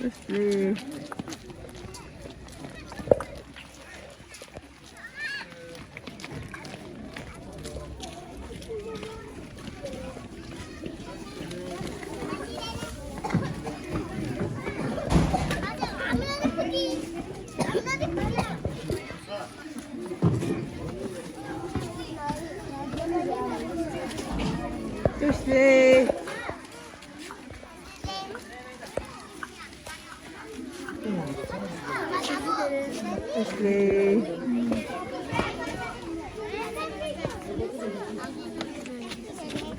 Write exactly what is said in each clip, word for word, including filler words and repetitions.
ཨིས་ལེ། ཨིས་ལེ། ཨིས་ལེ།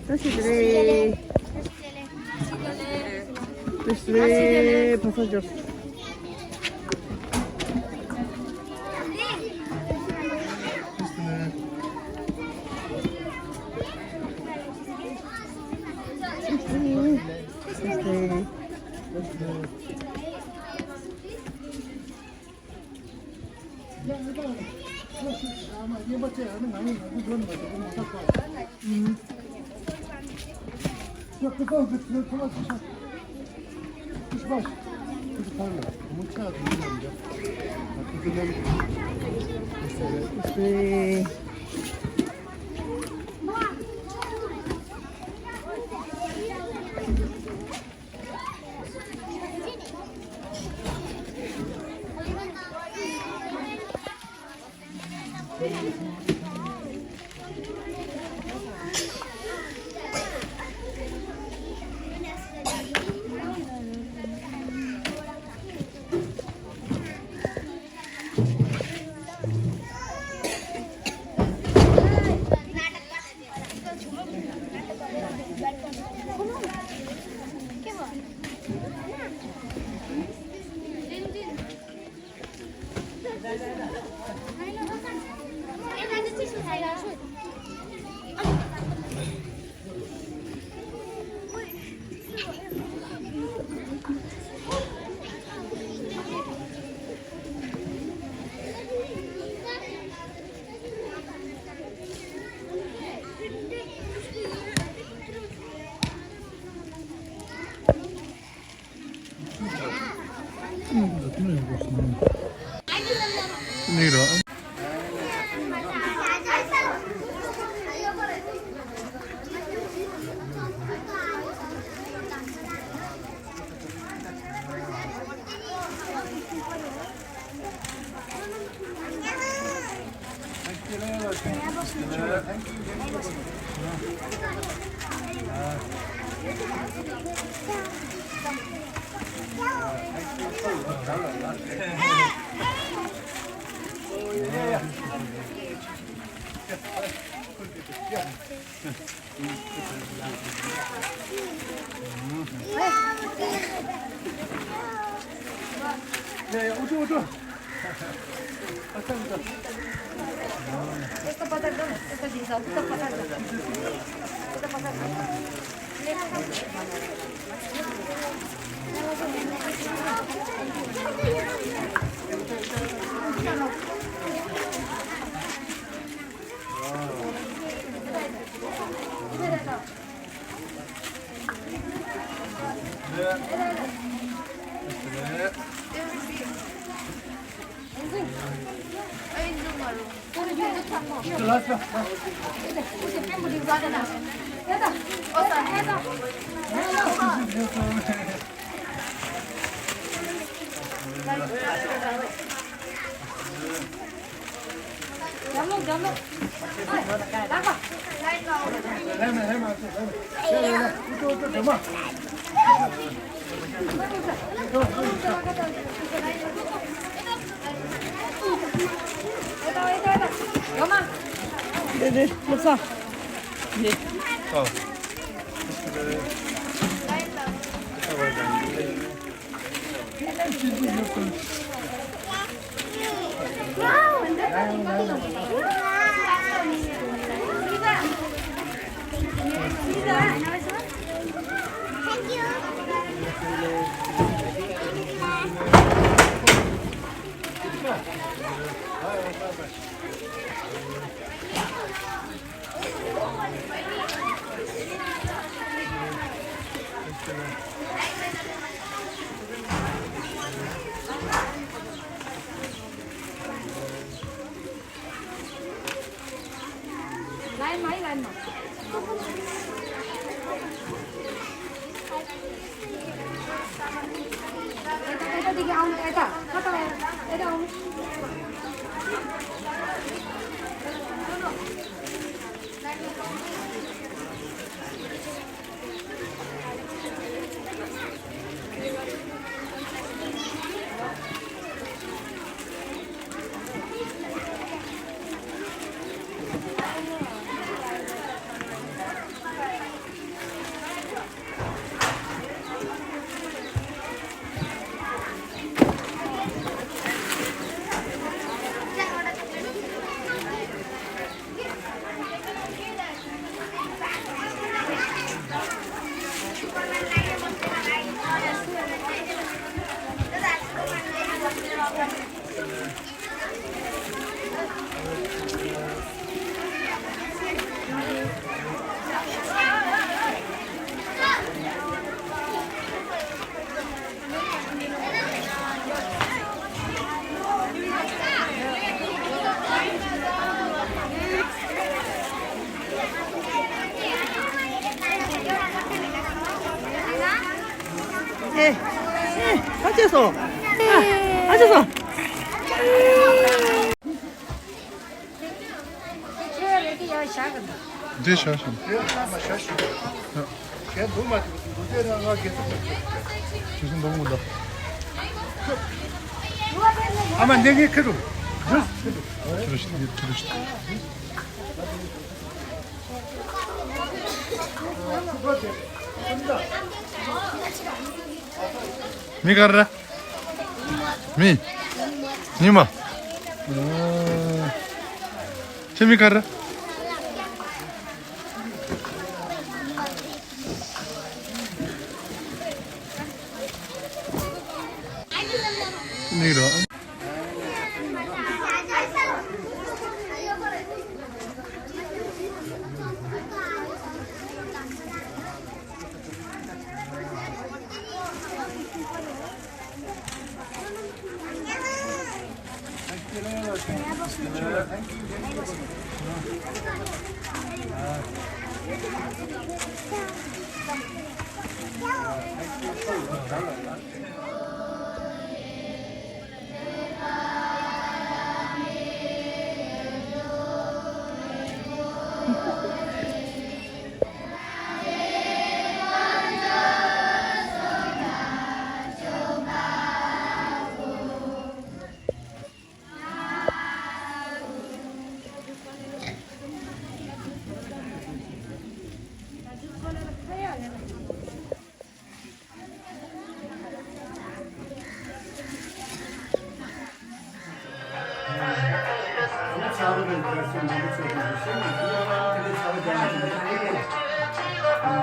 ཨིས་ལེ། ཨིས་ལེ། ཕ་ས་འཇོག་ཨེ། ཨེ། ཨ་ཅེ་སོ། ཨ། ཨ་ཅེ་སོ། འདི་བཞག་ཞིག་ཁྱེད་འདུག་མ་འདུག་འདུག་དེ་རང་ང་དགེ་ཚུལ་ཁྲིམས་འདུག་མི་འདུག་ཨ་མ་འདི་གའི་ཁེ་རུ། ཁེ་རུ་ཁེ་རུ། མི་ག་རེ་རེད། མི། ཉི་མ། ཁྱེད་མི་ག་རེ། མིག་རོ།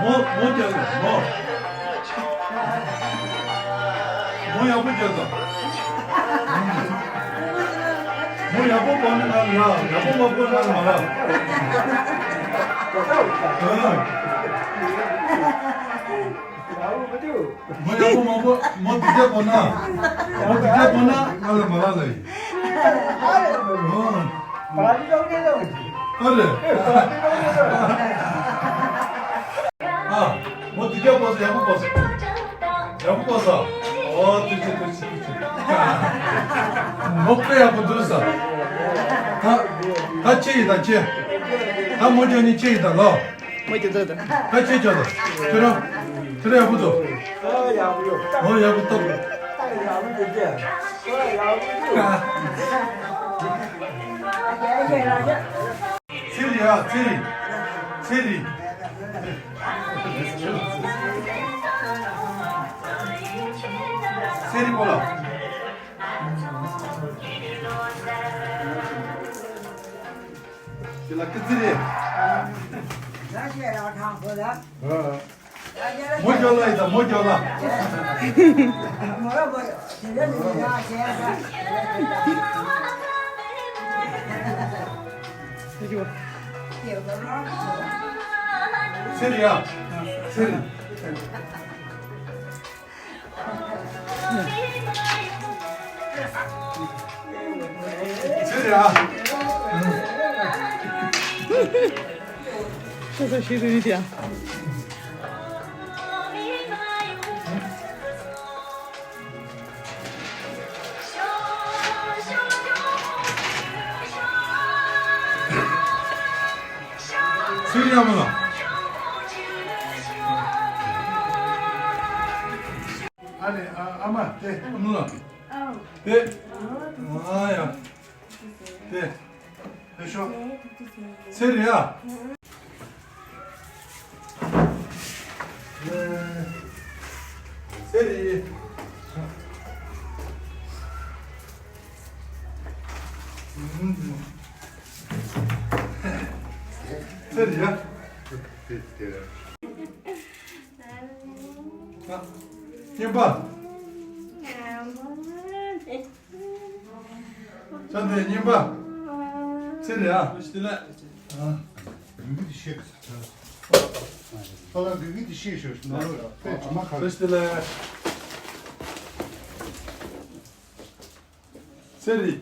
མོ་མོ་རྒྱག་གི་མོ། མོ་ཡག་པོ་རྒྱག་དང་། མོ་ཡག་པོ་པོ་ནི་ང་ལ་ཡག་པོ་མ་པོ་ང་ལ་མ་ལ། མོ་ཡག་པོ་མང་པོ་མོ་དེ་རྒྱ་པོ་ན། མོ་དེ་རྒྱ་པོ་ན་ང་ལ་མ་ལ་ལ་ཡིན། ཨ་རེ། ཨ། མོ་དེ་རྒྱ་པོ་ས་ཡག་པོ་པོ་ས། ཡག་པོ་པོ་ས། ཨོ་དེ་ཅི་དེ་ཅི་དེ་ཅི། མོ་དཔེ་ཡག་པོ་འདུག་ས། ད་ད་ཅི་ཡིན་ད་ཅི། ད་མོ་ཅོ་ནི་ཅི་ཡིན་ད་ལོ། མོ་ཅོ་ད་ད། ད་ཅི་ཅོ་ད། ཁྱོད་རང་ཁྱོད་རང་ཡག་པོ་འདུག་ཨོ་ཡག་པོ་ཏོ། ཚེ་རིང་ཡ། ཚེ་རིང་། ཚེ་རིང་། ཚེ་རིང་པོ་ལ། དེ་ལ་ཀི་ཚེ་རིང་། མོ་རྒྱོ་ལ་ཡིན་ད་མོ་རྒྱོ་ལ། ཚེ་རིང་ཡ། ཚེ་རིང་། ཚེ་རིང་ཡ། ཚེ་ས་ཤི་རུ་ཡིན་ཡ། ཁྱོད་ཡ་མ་ལ། ཨ་ནི་ཨ་ཨ་མ་དེ། ཨ་མ་ལ། དེ། ཨ་ཡ། དེ། དེ་ཤོག་ཚེ་རི་ཡ། ཚེ་རི། ཚེ་རི་ཡ། སྙན་པ། ཅང་དེ་སྙན་པ། ཚེ་རི་ཡ། ཨ། ཨ་ལ་གི་གི་དེ་ཤེས་ཤོག་ནོར་ལ་དཔེ་ཨ་མ་ཁ། བཀྲ་ཤིས་བདེ་ལེགས། ཚེ་རི།